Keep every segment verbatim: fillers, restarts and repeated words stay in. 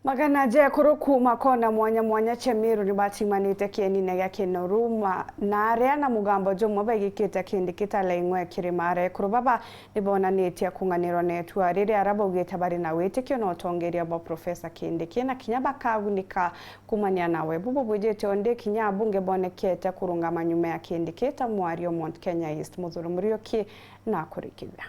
Magana ja ekuru kuuma kona mwanya mwanya cia Meru ni batimanite kienine gia Kinoru ma-, na aria na mugambo jumwe baigikite Kindiki ta laing'we Kirimara. Ekuru baba ni bonanitie kung'anirwa na itua riri, aria baugite bari na witikio na utongeria bwa Profesa Kindiki na kinya bakagunika kumania nawe. Bubu bwijite o ndi kinya abunge bonekete kurungama nyuma ya Kindiki ta mwaria o Mount Kenya East. Muthuri Muriuki na kurikithia.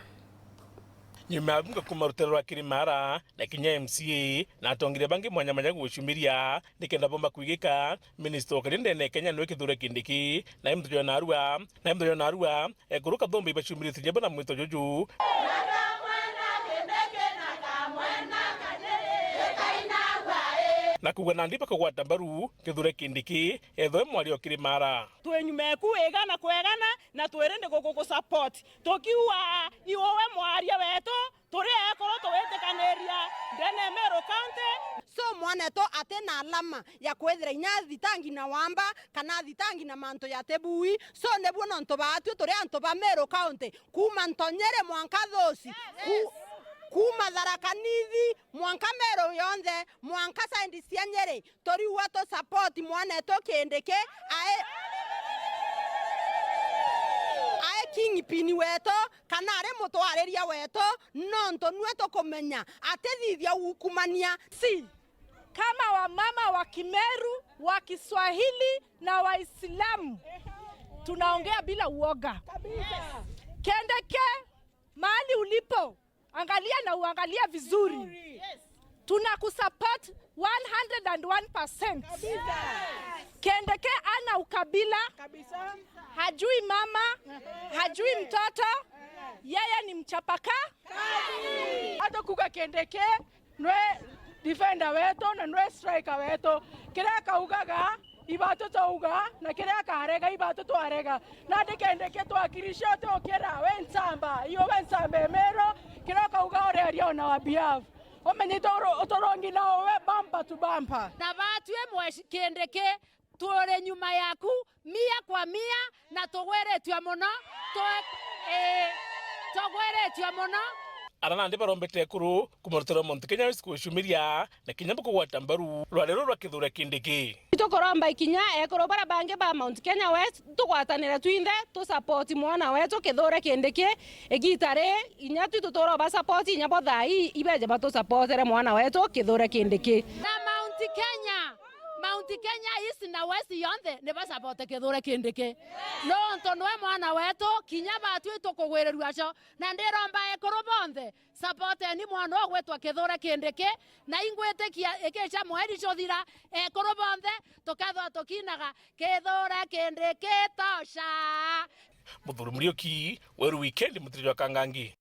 Nyuma ya abunge kuuma rutere rwa Kirimara na kinya M C A na atongeria bangi mwanya mwanya gucumiria nikenda bomba kwigika, minista ukari ndene Kenya niwe Kithure Kindiki, na imtojo narua, na imtojo narua, ekuru kathombe ibacumirite nyabo na mwito juju. Na kuga nandi bakagwata mbaru Kithure Kindiki, ethwe mwaria o Kirimara. Twi nyuma eku igana kwa igana, na twiri ni gugusupport. Tukiuga iwe mwaria wetu, turi ekuru tugwitikaniria ndene Meru County. So mwanetu ati na alama ya kwithira inya athitangi na wamba, kana athitangi na mantu ya tibui. So nibuo nontu baatwi turi antu ba Meru County, kuuma Ntonyere mwanka Thuci, ku-, kuuma Tharaka Nithi mwanka Meru yonthe, mwanka side cia Nyeri. Turiuga tu support mwanetu Kindiki, ae, ae kingpin wetu, kana ari mutwariria wetu, nontu nue tukumenya atithithia uukumania. Si kama wamama wa Kimeru, wa Kiswahili na Waislamu, tunaongea bila uoga. Kindiki, mahali ulipo, angalia na uangalia vizuri. Tunakusupport one hundred and one percent. Kindiki ana ukabila, hajui mama, hajui mtoto, yeye ni mchapaka. Hata kuga Kindiki nwe defender wetu na nwe striker wetu. Kiria kaugaga, ibatu twauga, na kiria akarega, ibatu twarega. Nandi Kindiki twakirisha uti ukira, we nsamba, iyo we nsamba emero, kiria ukauga ureria on our behalf. Umenyite uru-, uturongi na uwe bumper to bumper. Na batwi mweshi Kindiki, turi nyuma yaku, mia kwa mia, na tugwiritue mono, twe-, ii, tugwiritue mono. Ara nandi barombete ekuru kumarutira Mount Kenya West kucumiria na kinya bakugwata mbaru rwari ruru rwa Kithure Kindiki. Itukuromba ikinya ekuru baria bangi ba Mount Kenya West, tugwatanire twinthe, tu support mwana wetu Kithure Kindiki. Igita ri, inya tu tuturoba support, inya bo thaa ii ibeje batu supportere mwana wetu Kithure Kindiki. Na Mount Kenya, Mount Kenya East na West yonthe ni ba support Kithure Kindiki. Nontu nwe mwana wetu, kinya batwi tukugwirirua cho. Na ndiromba ekuru bonthe, supporteni mwana ugwitwa Kithure Kindiki, na ingwitikia ikicha mweri chuthira, ekuru bonthe tukethwa tukinaga, "Kithure Kindiki tosha." Muthuri Muriuki, Weru Weekend, Mutiri jwa Kangangi.